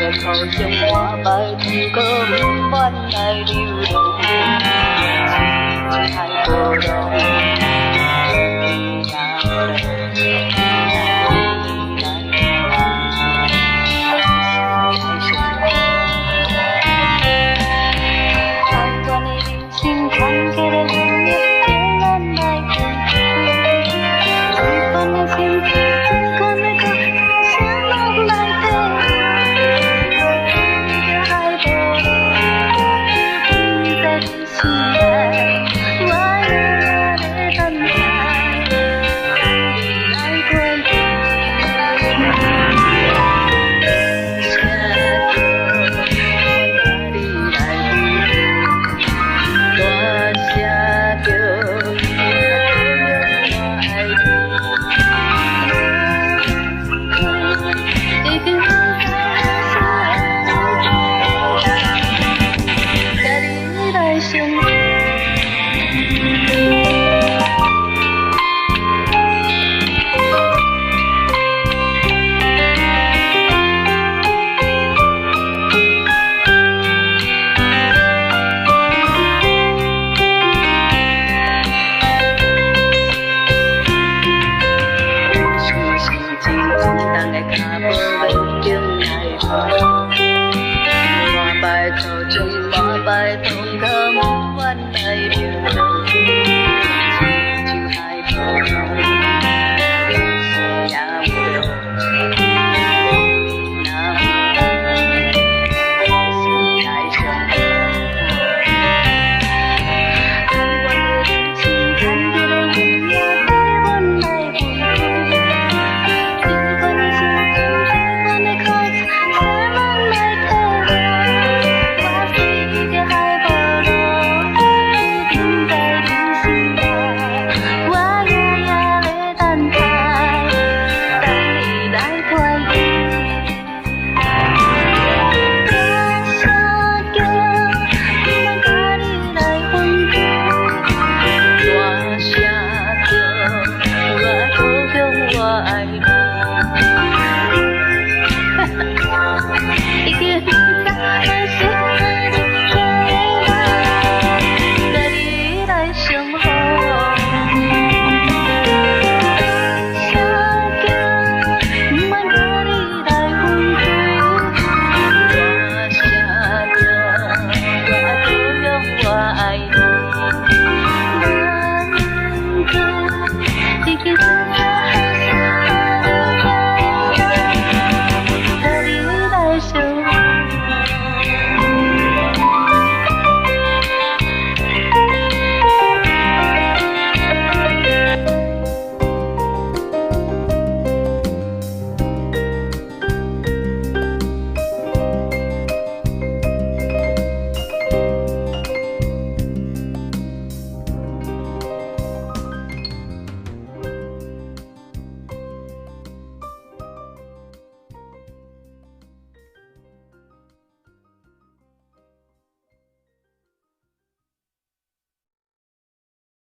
的途中半擺痛苦，毋免來流浪，海無浪，你來来。苦短的人生，团结的能力，叫咱來付出。這款的心情，這款的歌，啥攏來體會。海無浪，在你心內，我永遠咧等待，等你來陪伴。大聲叫，我帶你來赴。大聲叫，我愛你。已經不知啥甲你來相見。想是真重的跤步，欲经來赴。半擺途中，半擺痛苦，